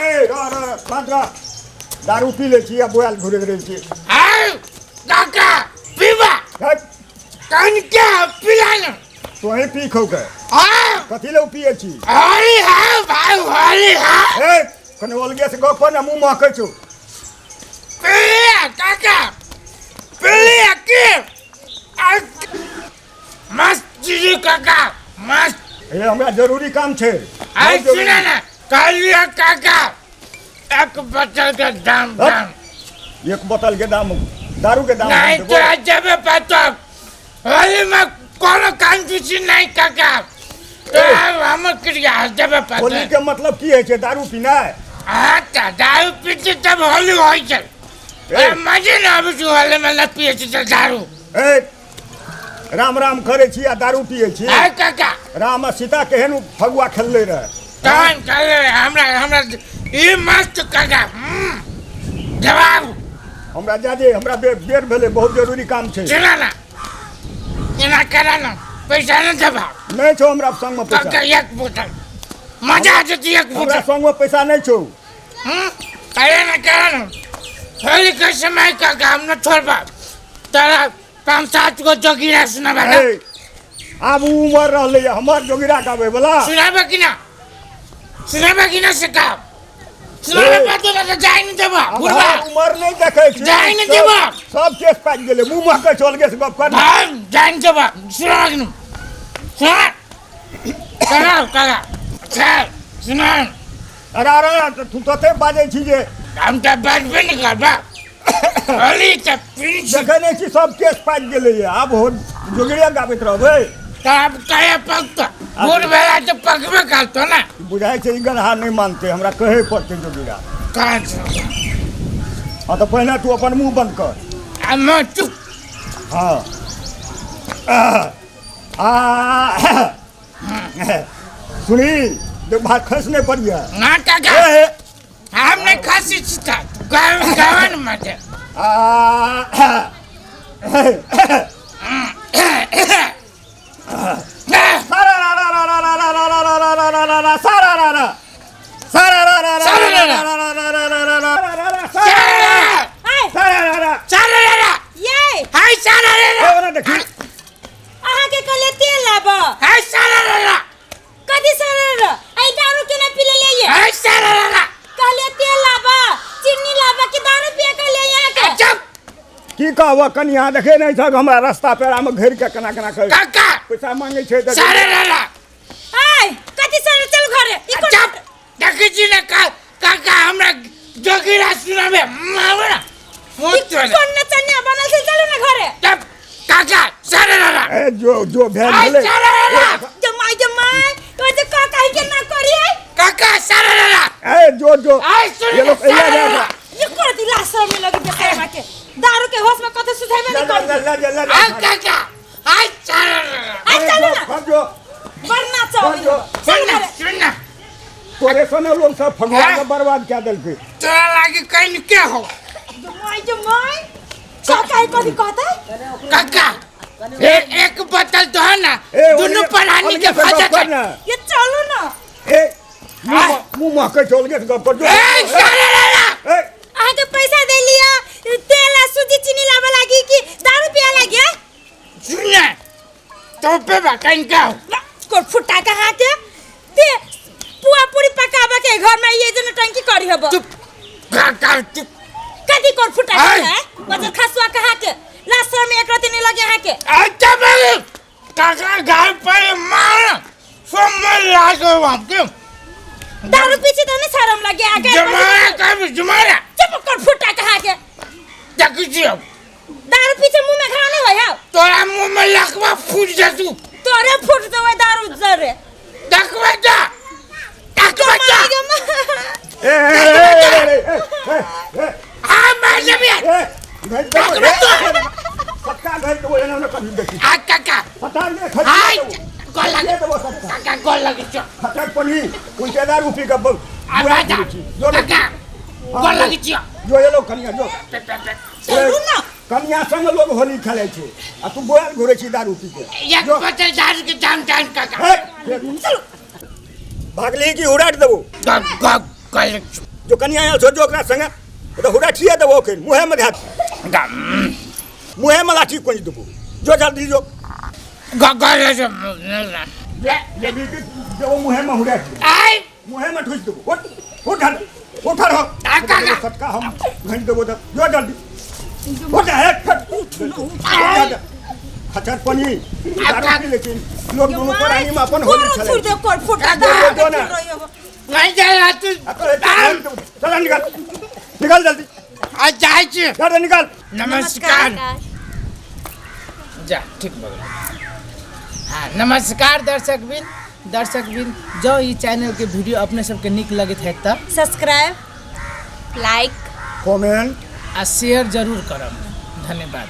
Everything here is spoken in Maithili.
ए, रह, रह, रह, शांत रह। दारू पी लै छी आ बोआल घुरैत रहै छी। काका पीबा। हैट, कनके पिला न। तोहे पी खौ के। हाँ। कथी लए पियै छी? होली है भाई, होली है। ए, कने अलगे से गप कर ने, मुँह महकै छौ। पिलिया काका, पिलिया के मस्त चीज काका, मस्त। ए, हमरा जरूरी काम छै। आई सुना ना, कहलिया काका एक बोतल के दाम। हट। दाम एक बोतल के दाम, दारू के दाम नहीं हम देबो। तो जब पतो होली में कोनो कंजूसी नहीं काका, तो हम क्रिया जब पतो। होली के मतलब की होइ छै? दारू पीनाइ? अच्छा, दारू पीते तब होली होइ छै। ए। मजे न आबै छै होली में, न पिए छै तऽ दारू। ए, राम राम करै छी आ दारू पियै छी? आय काका। राम आ सीता केहन फगुआ खेललै रहै। तहन कहले हमरा हमरा ई मस्त काका। जवाब। हमरा जा दे, हमरा बेर भेलै, बहुत जरूरी काम छै। सुना ना, एना करा ना, पैसा न देबा। नहि छौ हमरा संगमे पैसा। काका, एक बोतल मजा आ जेतै, एक हमरा बोतल। संगमे पैसा नहि छौ। अरे ना करा ना, होली के समय काका हम न छोड़बा तारा, पाँच सात गो जोगिरा सुनाबा ना। ए, आब उ उमर रहलै हमर जोगिरा गाबै बला। सुनाबा कि ना? सुनाबा कि ना से का सुनाबा? ए। पातो ना तऽ जाय नहीं देबा। आब बुढ़बा हमर उमर नहि देखै छी। जाय नहि देबा। सब केस पाकि गेलै, मुँह महकै छौ, अलगे से गप कर। भाग, जाय नहीं देबा। सुनाबा कि ना? सुना करा करा, चल सुना। अरे अरे, तू तते बाजै छी जे हम तऽ बाजबे नहि करबा, होली तऽ पी छी। देखै नहि छी, सब केस पाकि गेलैए, आब हो जोगिरे गाबैत रहबै? तऽ आब कहिया पकतो? बूढ़ भेला तऽ पकबे करतो ना। बुझाइ छै ई गदहा नहि मानतै, हमरा कहै पड़तै जोगिरा। कहाँ छै? हँ, तऽ पहिने तू अपन मुँह बंद कर। आ मैं चुप। हँ, आ आ सुनी, देख भात खस नहि पड़िए ना काका। ए, हम नहीं खासी छी, गावन गावन मत। आ सारा रा रा रा रा रा रा रा रा रा रा रा रा रा सारा रा रा सारा रा रा रा सारा रा रा रा। रा रा रा रा रा रा रा रा सारा आय। सारा रा रा। सारा रा रा। ये। हाय सारा रा ए, रा। ओना देखी। अहाँके कहले तेल लाब। हाय सारा रा रा। कथी सारा रा? आई दारू केना पी लेलियै ये? हाय सारा रा रा। कहले तेल लाब, चीनी लाब, कि दारू पिए कहलियै अहाँके? चुप। की कहबह कनिया, देखे नहि छह हमरा रास्ता पेड़ामे घेर के केना केना कर काका पैसा मांगे छै तऽ सारा रा रा। आय कथी सारा? चल घरे, ई कोन? चुप, देखै छी ने काका हमरा जोगिरा सुनाबे मावरा ई मुँह तोड़। कोन नचनिया बनल छै? चलू ने घरे। चुप काका, सारा रा रा। ए, जो जो भेल हाय भेलै। सारा रा रा। जमाई जमाई तो जे काका ही के ना करिए। काका सारा रा रा। ए, जो जो आय सुन। ये लोग सारा एला रा जा रा। ये कोन दिला शर्म लगे बेचारा के, दारू के होश में कथि सुझाइबे ला नहीं ला करी। ला ला ला ला। आय काका, आय सारा रा रा। आय चलू ना। भाग जो। बड़ नाचो। भाग जो। सुन ना, सुन ना। तोरे सने लोग सब फगुआ के बर्बाद कए देलकै। तोरा लागी कहीं के हो। जमाई जमाई, काका ही कथि कहतै? काका, एक बोतल तो है ना। ए, दोनों परानी के अलगे से गप फंसा कर ना। ये चलू ना। ए, मुँह मुँह महकै छौ, अलगे से गप कर जो। ए सारा रा रा। ए। अहाँके पैसा दे लिया तेल आ सूजी चीनी लाबे लागी कि दारू पिया लागी? सुन ना, तो पे बा कहीं के हो। कोर फुटा के हाथ ते पुआ पूरी पकाबे के घर में ये जन टंकी करी हब। चुप काका, चुप। कथी कोर फुटा के? आय। है बचल खसुआ के हाथ लास्ट में एक रात नहीं लगे हाथ के। अच्छा भाई काका, घर पर मार सोमवार लागे आपके। दारू पीछे तो नहीं शर्म लगे आगे? जमारा का जमारा। चुप, कोर फुटा के हाथ देखी छी अब। दारू पीछे मुंह में घाव नहीं सटका गई तो एना ने कभी देखी। आ काका। पता नहीं खा। हाय गोल ये लगे। देबो सटका। काका गोल लगे छो। खटर पनी उल्टेदार रूपी का आ बाजा। जो काका गोल लगे छो। जो ये लोग कनिया जो पे पे पे। चलू ना। कनिया संग लोग होली खेले छै आ तू बोयल घुरे छी दारू पी के। एक जो। बोतल दारू के दाम दाम काका। हे, चलू भागली की उड़ाट देबो। ग ग गोल लगे छो। जो कनिया आयल छो जो ओकरा संगे तो हुराठिए देबो ओखन मुँहे में धात ग मुँहे में लाठी कोंच देबो जो जल्दी जो। ग गोल लगे छो। लेबी के देबो मुँहे में हुराठ आय मुँहे में ठुस देबो। उठ उठ उठ रहो। आ, काका। सटका हम घंट देबो तब जो जल्दी उठ हे फट उठ खचर पनी दारू पी लेकिन लोग दुनू प्राणी में अपन होली कोरो खेले छोड़ दे कोर फुटा दो, दो, दो ना। नहीं जाए तू। चल निकाल निकाल जल्दी। आ जाइ छी। चल निकाल। नमस्कार। जा ठीक भऽ गेल। हाँ नमस्कार दर्शकबिन। दर्शकबिन जँ ई चैनलके वीडियो अपने सबके नीक लगैत हैत तऽ सब्सक्राइब लाइक कमेंट आ शेयर जरूर करब। धन्यवाद।